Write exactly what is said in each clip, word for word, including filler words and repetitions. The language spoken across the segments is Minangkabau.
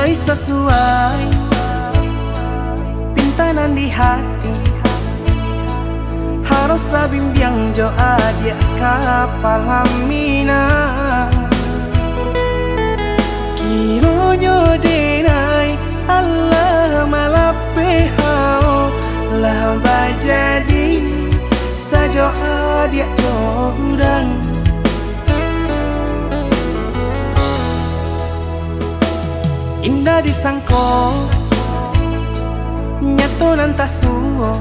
Sasuai pinta nan di hati, harus sabimbiang jo adiak kapala minang. Kironyo denai alah malapeh hao, lah bajadi sajo adiak jo urang. Indak disangko, nyato nan tasuo.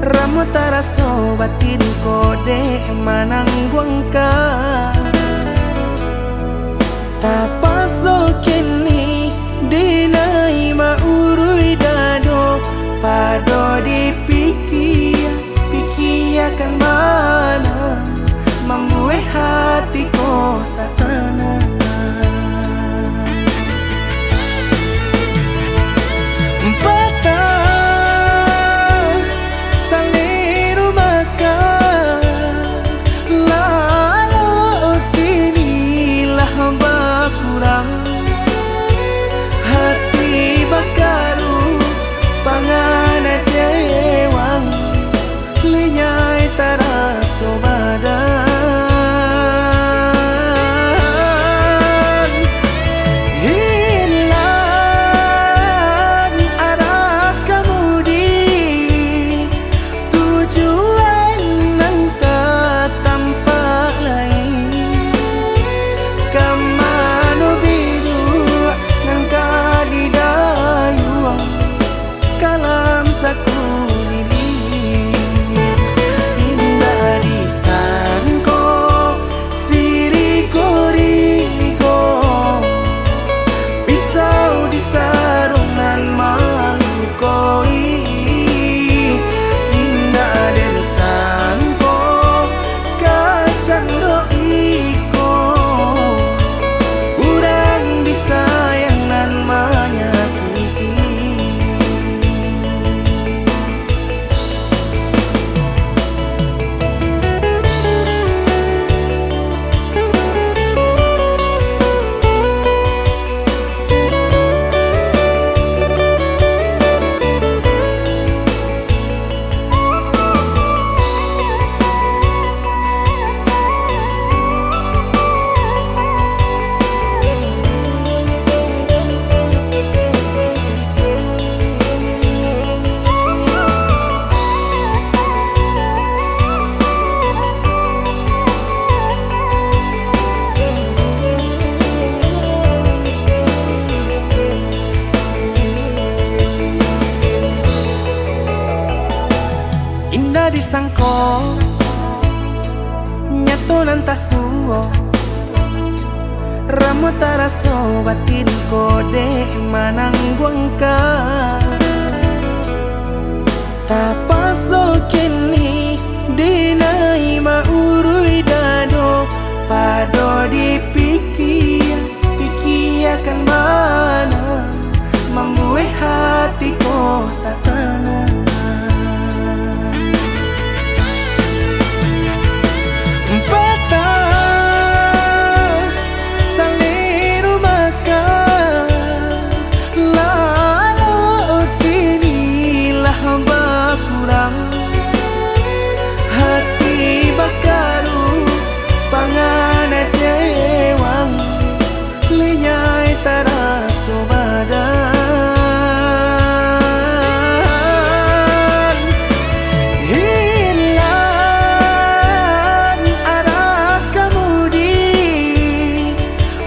Ramo taraso batin ko dek manangguangkan. Tapaso kini dinai ma-uruih dado, pado dipikia-pikiakan bana, mambuek hati ko tak tanang. Patah saliru makan, lalok kini lah bakurang. Hati bakaruh, pangan kacewang, linyai taraso badan. Hilang arah kamudi, tujuan nan ka tampak lai. Ka mano biduak nan ka didayuang, kalam sakuliliang. Indak disangko, siriko-riko, pisau di sarung nan malukoi. Indak den sangko, kacando iko, urang disayang nan manyakiti. Indak disangko, nyato nan tasuo. Ramo taraso batin ko dek manangguangkan. Tapaso kini dinai ma-uruih dado, pado dipikia-pikiakan bana, mambuek hati ko tak tanang. Patah saliru makan, lalok kini lah bakurang. Hati bakaruh, pangan kacewang, linyai taraso badan. Hilang arah kamudi,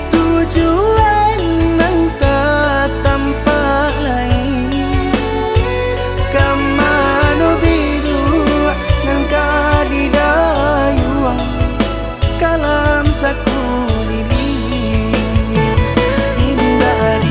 tujuan nan ka tampak lai. Ka mano biduak nan ka didayuang, kalam sakuliliang. Indak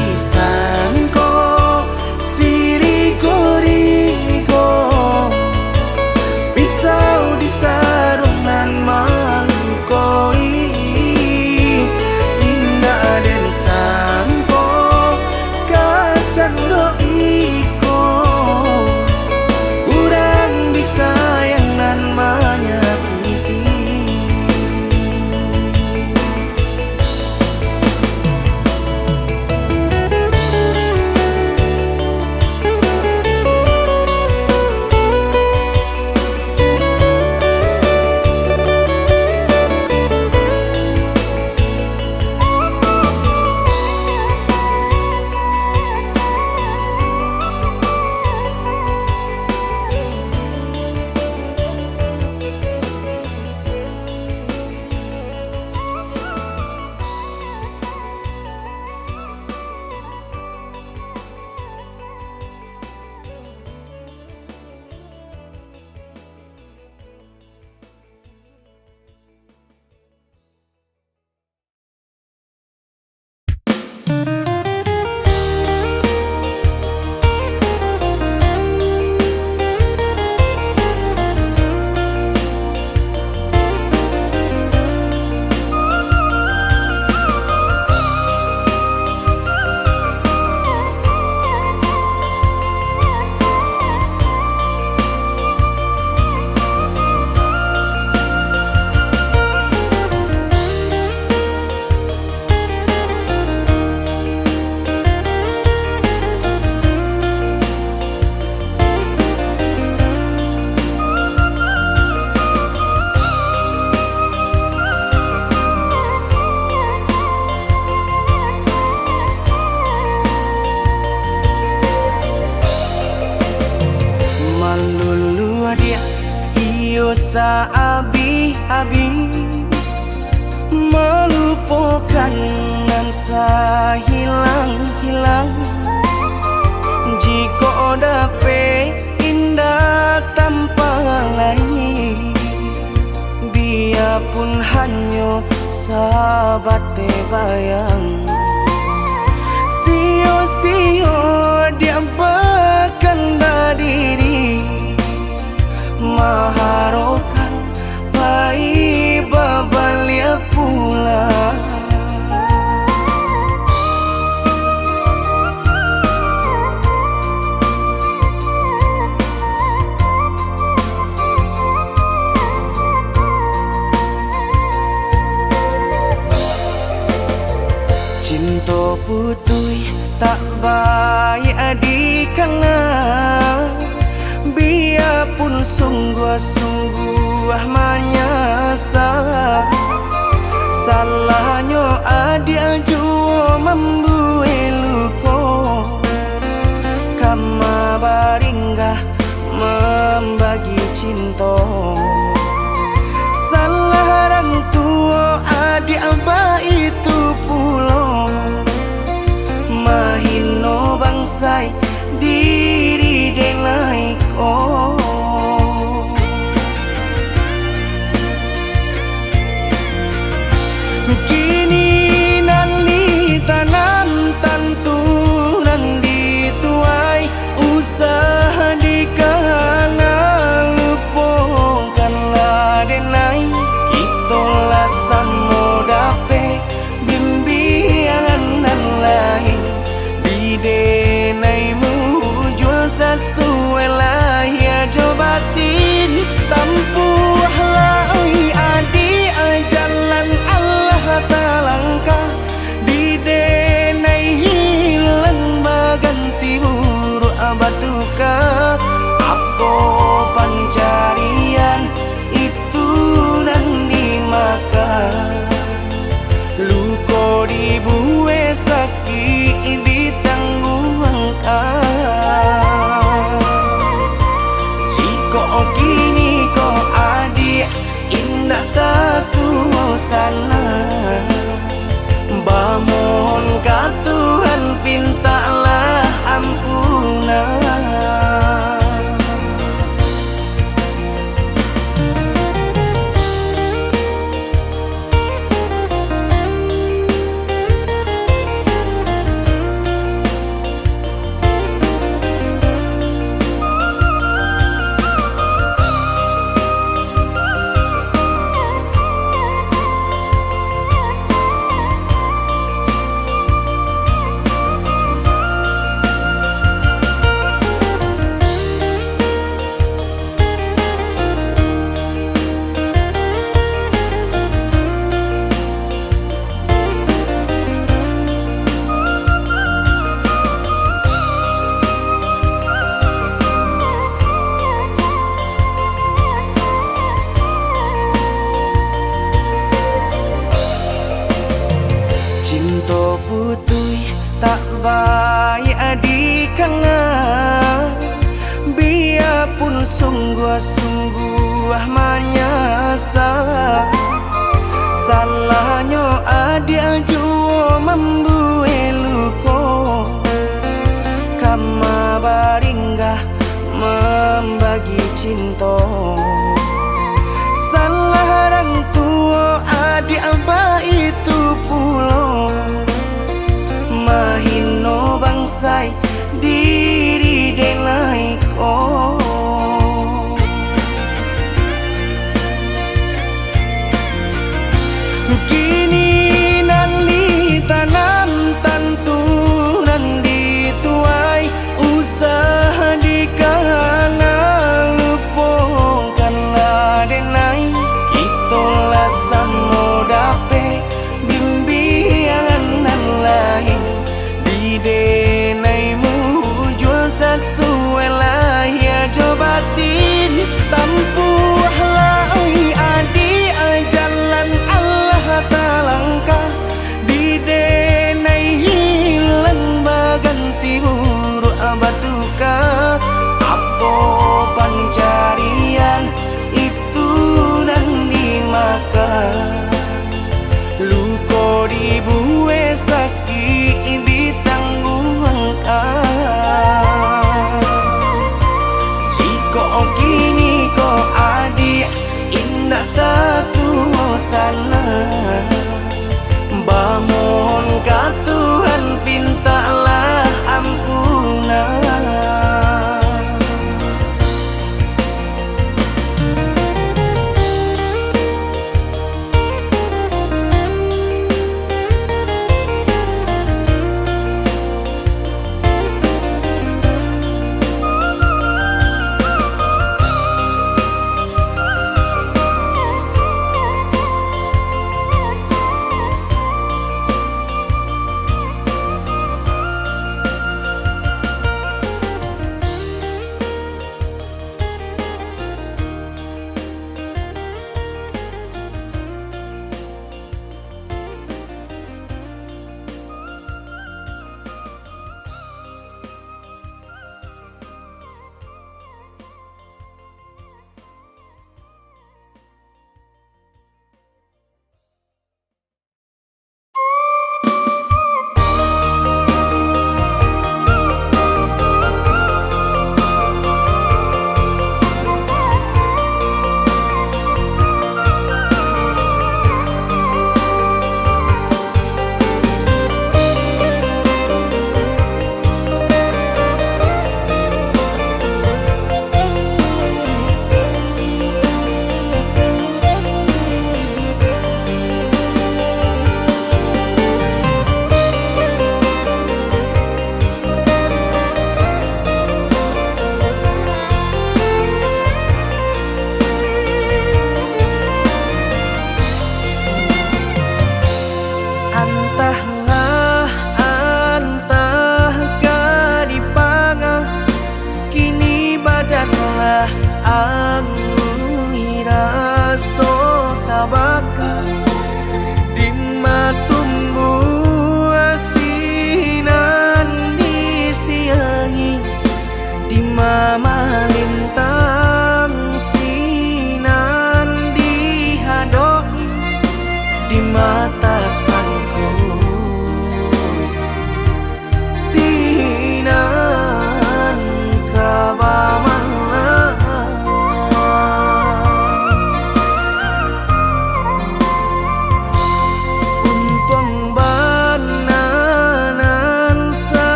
Saabih-abih malupokan nan sahilang-hilang. Jikok dapek indak tampa lai, biyapun hanyo sabateh bayang. Sio-sio diampakan badiri, maharokan pai babaliak pulang. Cinto putuih tak baiak dikana, biyapun sungguah-sungguah manyasa. Salahnyo adiak juo mambuek luko, kama baringgah mambagi cinto. Salah rang tuo adiak baitu pulo, mahino bangsai diri denai ko. Kini nan ditanam tantu nan dituai, usah dikana, lupokanlah denai. Kito lah samo dapek bimbiangan nan lain, di denai mujua sasuai lahia jo batin. Tampuahlah oi adiak jalan alah talangkah, di denai hilang baganti buruak batuka. Apo pancarian itu nan dimakan? Luko dibuek, sakik ditangguangkan. Jikok kini ko adiak indak tasuo sanang, bamohon ka Tuhan pintaklah ampunan. Cinto putuih tak baiak dikana, biyapun sungguah-sungguah manyasa. Salahnyo adiak juo mambuek luko, kama baringgah mambagi cinto. Salah rang tuo adiak baitu pulo, mahino bangsai diri denai ko. Kini nan ditanam tantu nan dituai, usah dikana, lupokanlah denai. Kito lah samo dapek bimbiangan nan lain, di denai mujua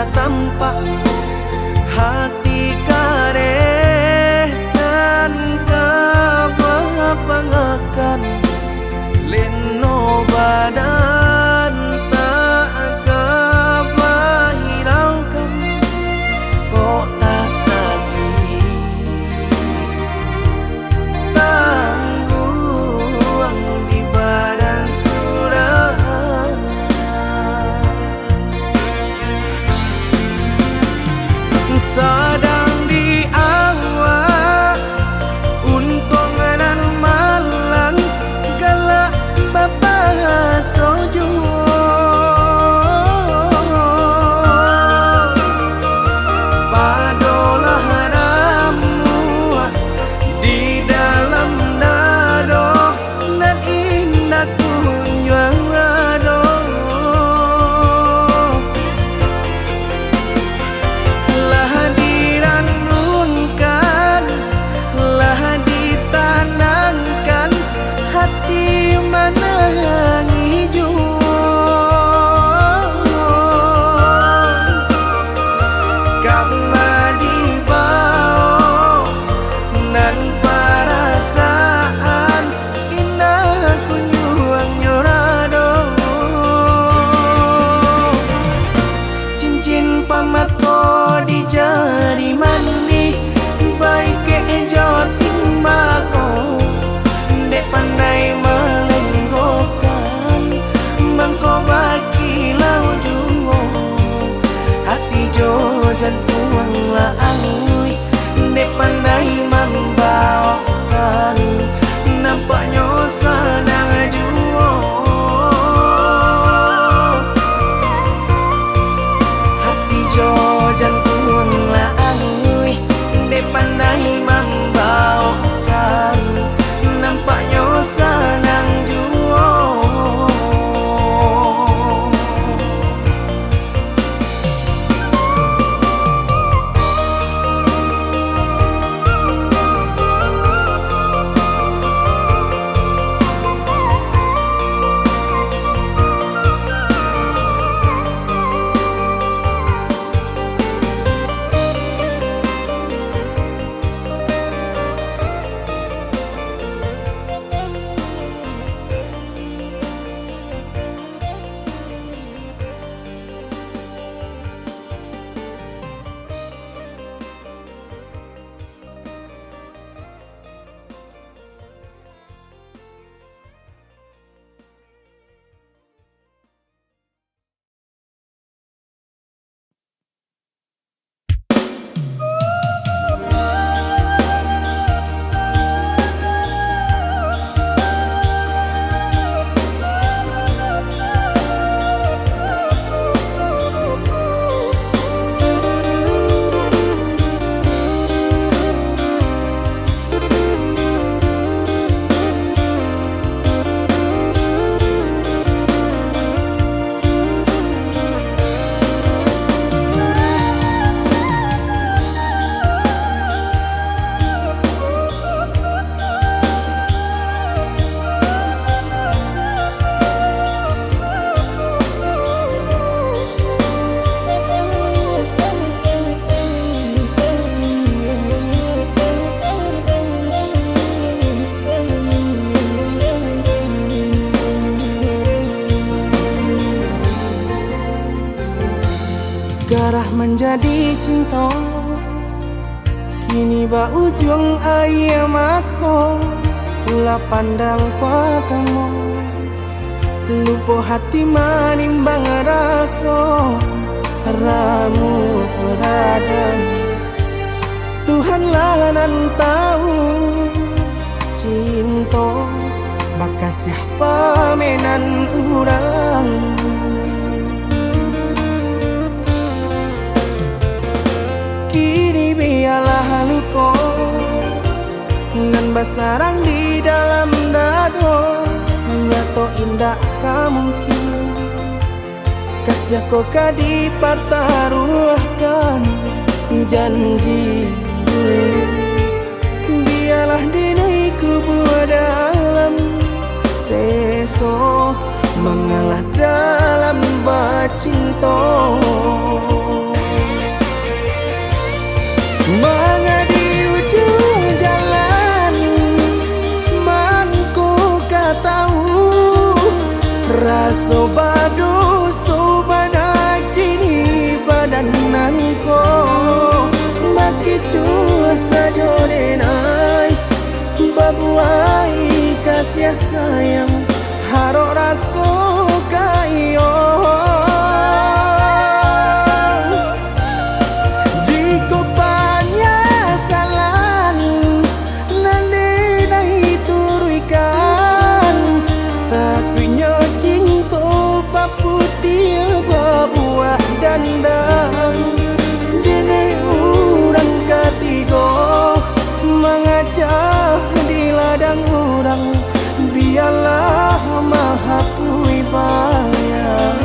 Tampak hati kareh nan ka bapangakan, leno badan tak ka bahiraukan. Kok tasakik tangguang di badan surang. Sadang di awak untuang nan malang, galak babahaso juo. Padolah ramuak di dalam dado, nan indak kunjuang rado. Lah diranungkan, lah ditanangkan, hati manangih juo. Kama dibawo nan parasaan, indak kunjuang nyo rado. Cincin pamato di jari manih, baikek jo timbako, dek pandai malenggokan, mangko bakilau juo. Hati jo jantuang lah anguih, dek pandai mambaokan, nampaknyo sanang juo. Hati jo jantuang lah anguih, dek pandai mambaokan, nampaknyo sanang juo. Garah manjadi cinto, kini baujuang aia mato. Lah pandang patamo, lupo hati manimbang raso, ramuak badan. Tuhanlah nan tahu, cinto bakasiah pamenan urang. Kini bialah luko nan basarang di dalam dado, nyato indak ka mungkin. Kasiah ko ka dipataruahkan janji dulu. Bialah dinai kubua dalam seso, mangalah dalam bacinto. Raso badoso bana kini badan nan ko, bakicuah sajo denai, babuai kasiah sayang, harok raso ka iyo. Jikok panyasalan nan denai turuikan, takuiknyo cinto paputiah babuah dandam. Denai urang katigo mangacah di ladang urang, bialah mahapuih bayang.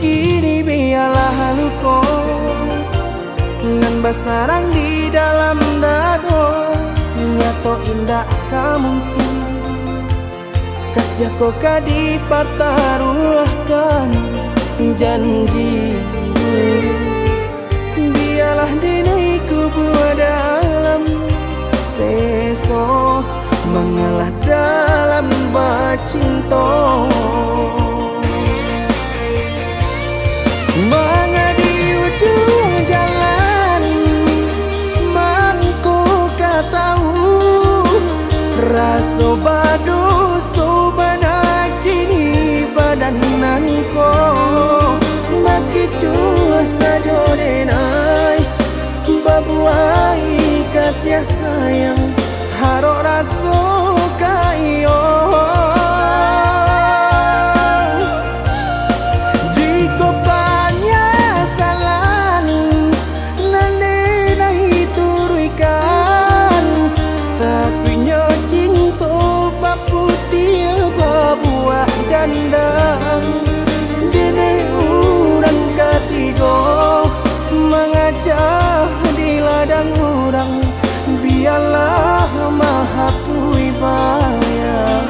Kini bialah luko nan basarang di dalam dado, nyato indak ka mungkin. Kasiah ko ka dipataruahkan janji. Bialah dinai kubua dalam seso, mangalah dalam bacinto. Manga di ujuang jalan, mangko ka tahu, raso badoso bana kini badan nan ko, bakicuah sajo denai, babuai kasiah sayang, harok raso ka iyo. Jikok panyasalan nan denai turuikan, takuiknyo cinto paputiah babuah dandam. Denai urang katigo mangacah di ladang urang, bialah mahapuih bayang.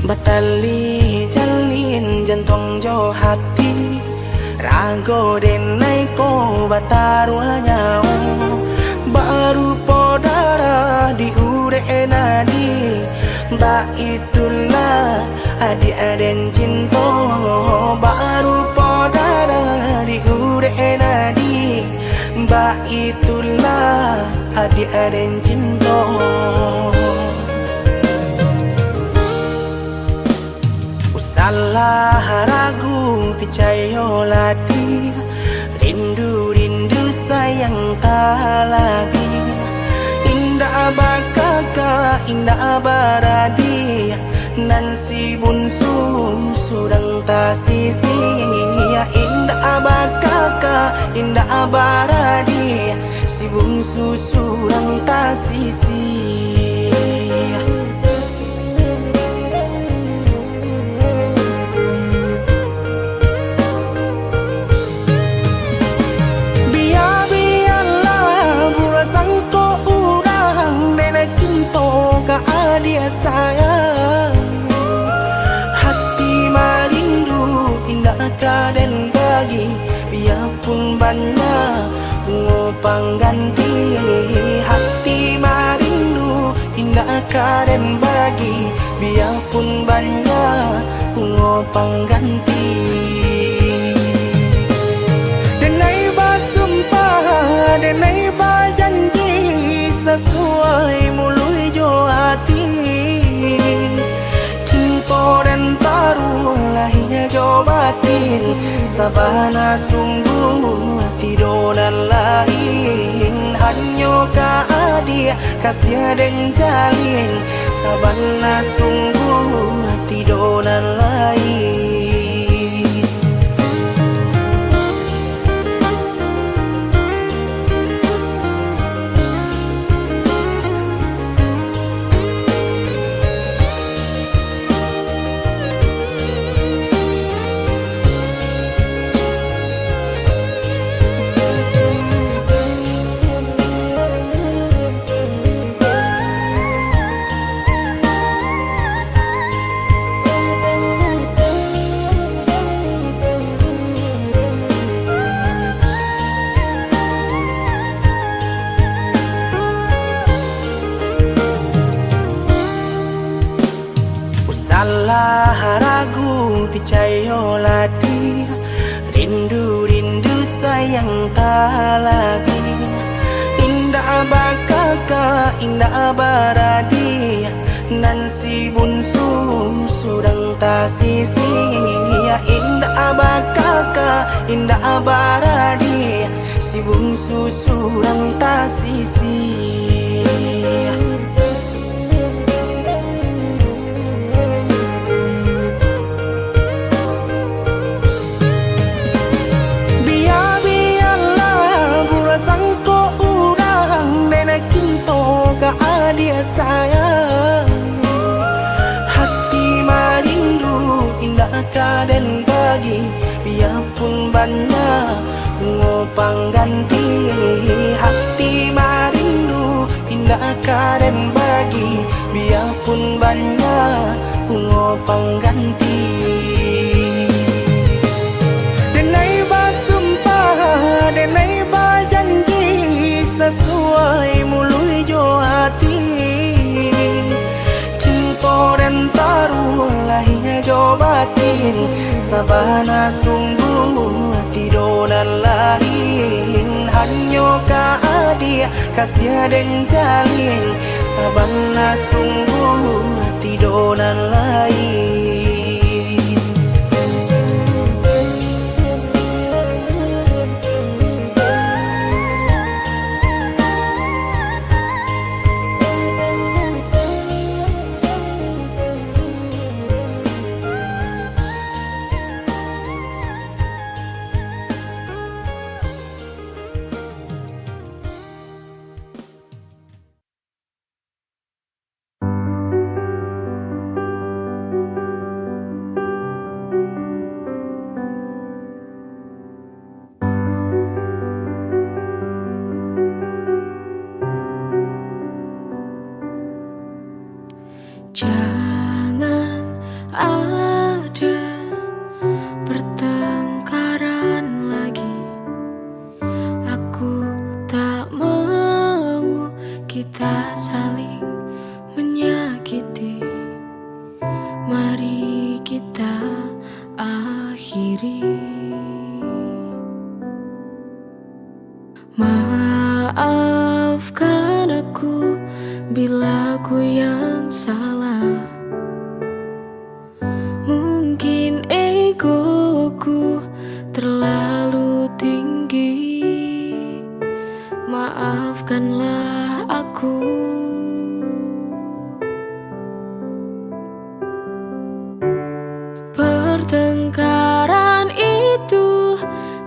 Batali jalin jantuang jo hati, rago denai ko bataruah nyawo, barupo darah di urek nadi, baitulah adiak den cinto, barupo darah di urek nadi, baitulah adiak den cinto. Usahlah ragu, picayolah di rindu, rindu sayang talabiah. Indak bakakak, indak baradik, Nan si bunsu surang tasisi, indak bakaka, indak baradiak, si bunsu surang tasisi. Bia-bialah buruak sangko urang, dek nan cinto ka adiak sayang. Hati marindu indak ka den bagi, biapun banyak bungo pangganti. Hati marindu indak ka den bagi, biapun banyak bungo pangganti. Denai basumpah, denai bajanji, sasuai muluik jo ati. Cinto den taruih lahia jo batin, sabana sungguah tido nan lain. Hanyo ka adiak kasiah den jalin, sabana sungguah tido nan lain. Usahlah ragu, picayolah dia, rindu-rindu sayang talabiah. Indak bakaka, indak baradiak, nan si bunsu surang tasisi. Indak bakaka, indak baradiak, si bunsu surang tasisi. Bia-bialah buruak sangko urang, dek nan cinto ka adiak sayang. Hati marindu indak ka den bagi, biapun banyak bungo pangganti. Hati marindu indak ka den bagi, biapun banyak bungo pangganti. Denai basumpah, denai bajanji, sasuai muluik jo ati. Cinto den taruih lahia jo batin, sabana sungguah tido nan lain. Hanyo ka adiak kasiah den jalin, sabana sungguah tido nan lain. Jangan ada pertengkaran lagi. Aku tak mau kita saling menyakiti. Mari kita akhiri. Maafkan aku bila ku yang salah. Mungkin egoku terlalu tinggi. Maafkanlah aku. Pertengkaran itu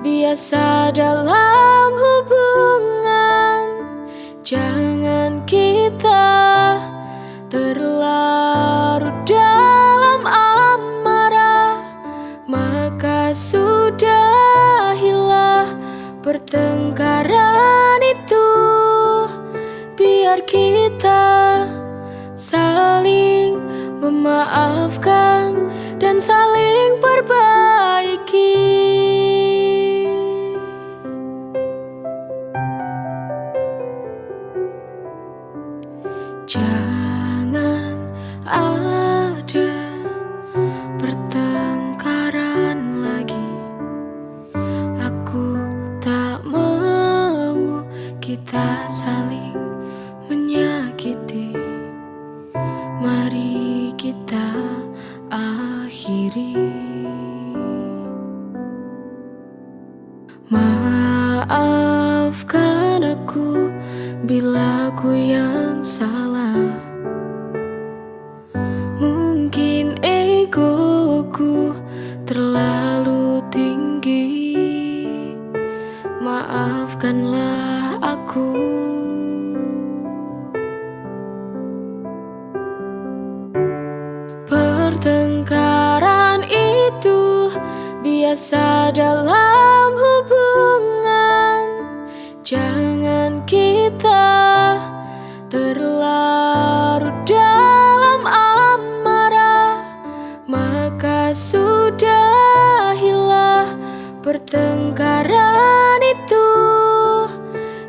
biasa dalam hubungan. Jangan kita terlarut dalam amarah, maka sudahilah pertengkaran itu. Biar kita saling memaafkan dan saling perbaiki. Jangan ada pertengkaran lagi. Aku tak mau kita saling menyakiti. Mari kita akhiri. Maafkan aku bila aku yang salah. Mungkin egoku terlalu tinggi. Maafkanlah aku. Pertengkaran itu biasa dalam hubungan. Jangan kita terlarut dalam amarah, maka sudahilah pertengkaran itu.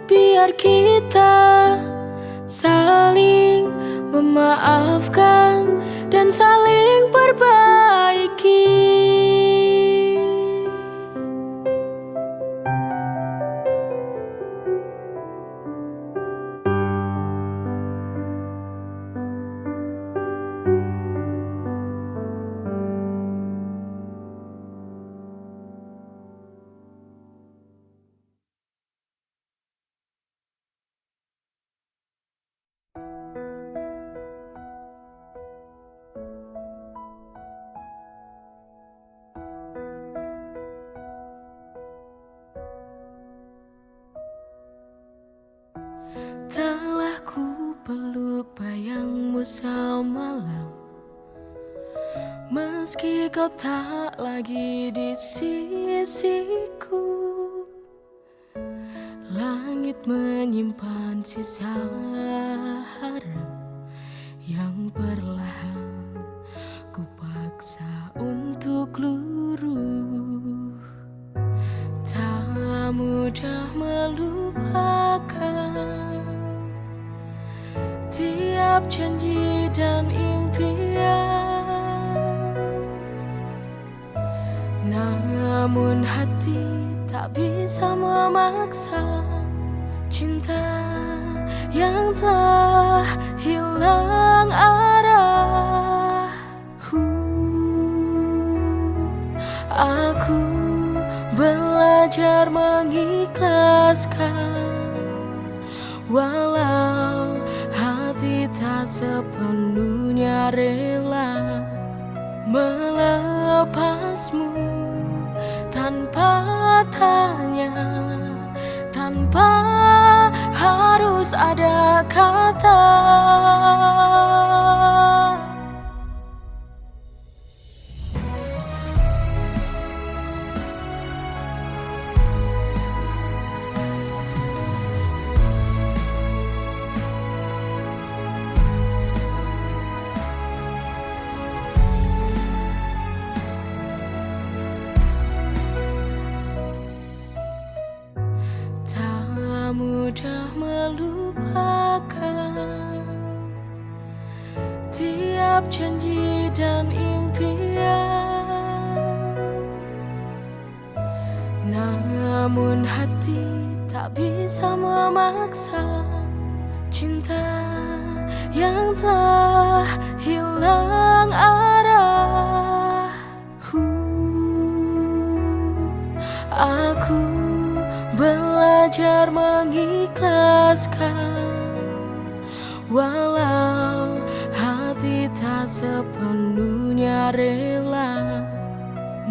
Biar kita saling memaafkan dan saling perbaiki. Telah ku peluk bayangmu samalam, meski kau tak lagi di sisiku. Langit menyimpan sisa harap yang perlahan ku paksa untuk luruh. Tak mudah melupakan tiap janji dan impian. Namun hati tak bisa memaksa cinta yang telah hilang arah. Huh, aku belajar mengikhlaskan. Walau hati tak sepenuhnya rela melepasmu tanpa tanya, tanpa harus ada kata. Tak mudah melupakan tiap janji dan impian. Namun hati tak bisa memaksa cinta yang telah hilang arah. Huh, aku belajar mengikhlaskan, walau hati tak sepenuhnya rela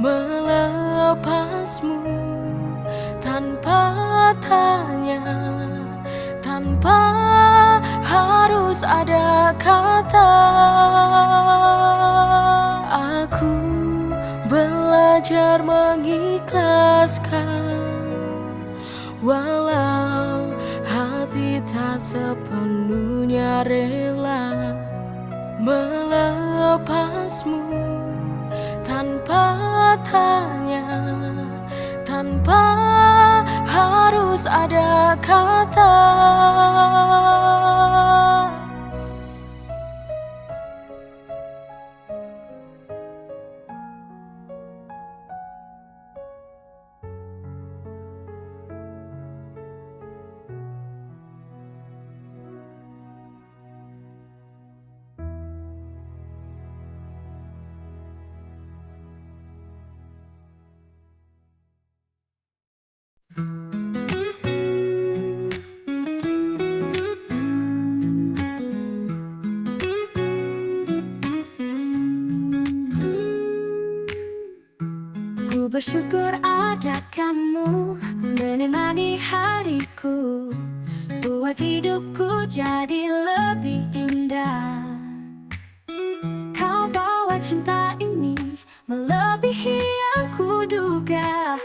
Melepasmu tanpa tanya, tanpa harus ada kata. Aku belajar mengikhlaskan, walau hati tak sepenuhnya rela. Melepasmu tanpa tanya, tanpa harus ada kata. Ku bersyukur ada kamu menemani hariku, buat hidupku jadi lebih indah. Kau bawa cinta ini melebihi yang kuduga.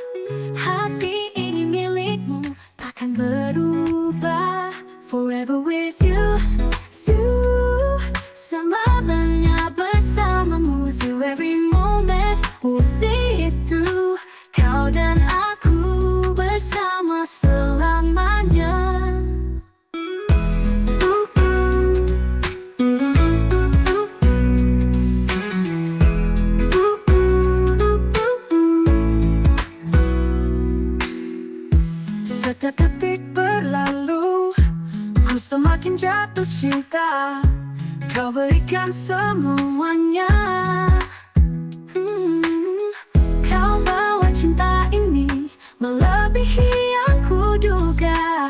Hati ini milikmu, takkan berubah. Forever with you, you. Selamanya bersamamu, through every moment, we'll see it through. Kau dan aku bersama selamanya. Setiap detik berlalu, ku semakin jatuh cinta. Kau berikan semuanya. Hmm, kau bawa cinta ini melebihi yang kuduga.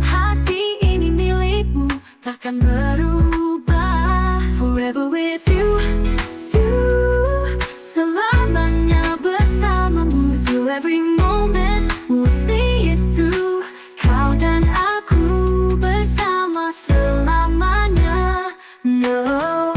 Hati ini milikmu, takkan berubah. Forever with you, you. Selamanya bersamamu, through every moment, we'll see it through. Kau dan aku bersama selamanya. No.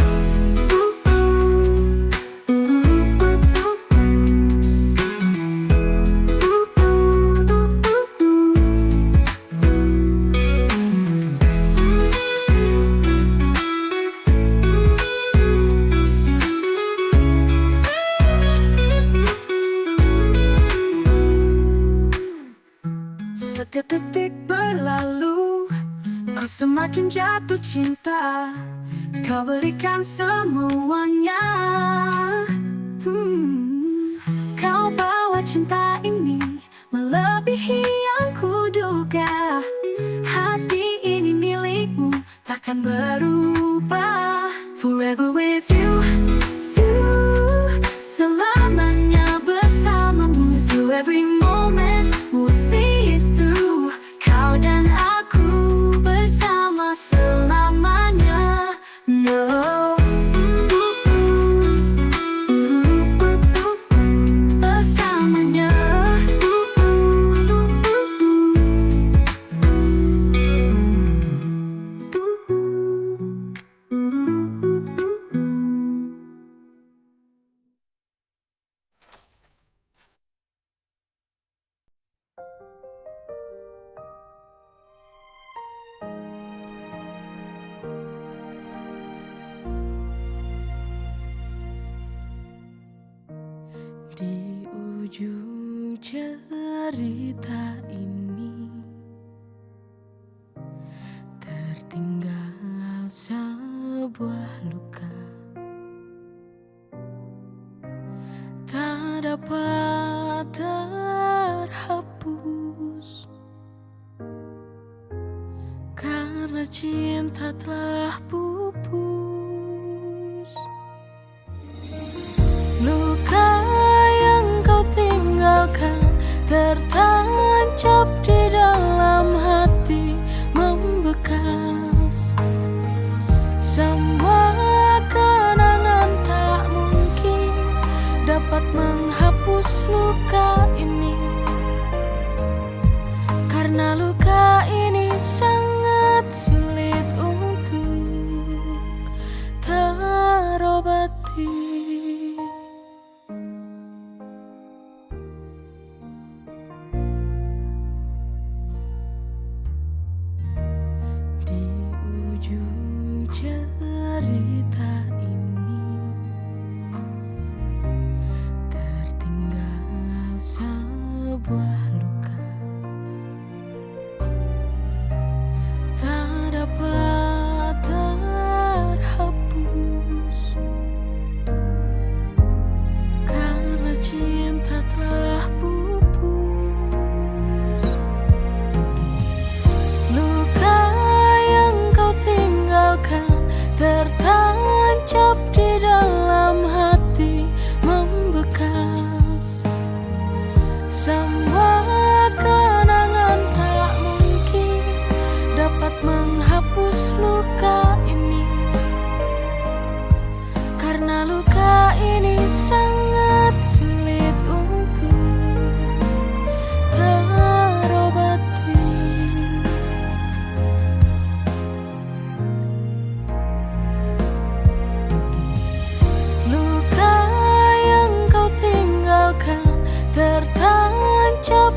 Setiap detik berlalu, ku semakin jatuh cinta. Kau berikan semuanya. Hmm. Kau bawa cinta ini melebihi yang kuduga. Hati ini milikmu, takkan berubah. Forever with you, you. Selamanya bersamamu, through every moment, we'll see it through. Kau dan aku bersama selamanya. No. Bersamanya. Di ujung cerita ini, tertinggal sebuah luka. Tak dapat terhapus, karena cinta telah pupus. Luka yang kau tinggalkan tertancap di dalam hati, membekas. Semua kenangan tak mungkin dapat menghapus. Di ujung cerita ini tertinggal sebuah luka tak dapat terhapus. Karena cinta telah pupus, luka yang kau tinggalkan tertancap di dalam hati, membekas. Semua kenangan tak mungkin dapat menghapus luka ini. Karena luka ini sangat sulit untuk terobati. Luka yang kau tinggalkan tertancap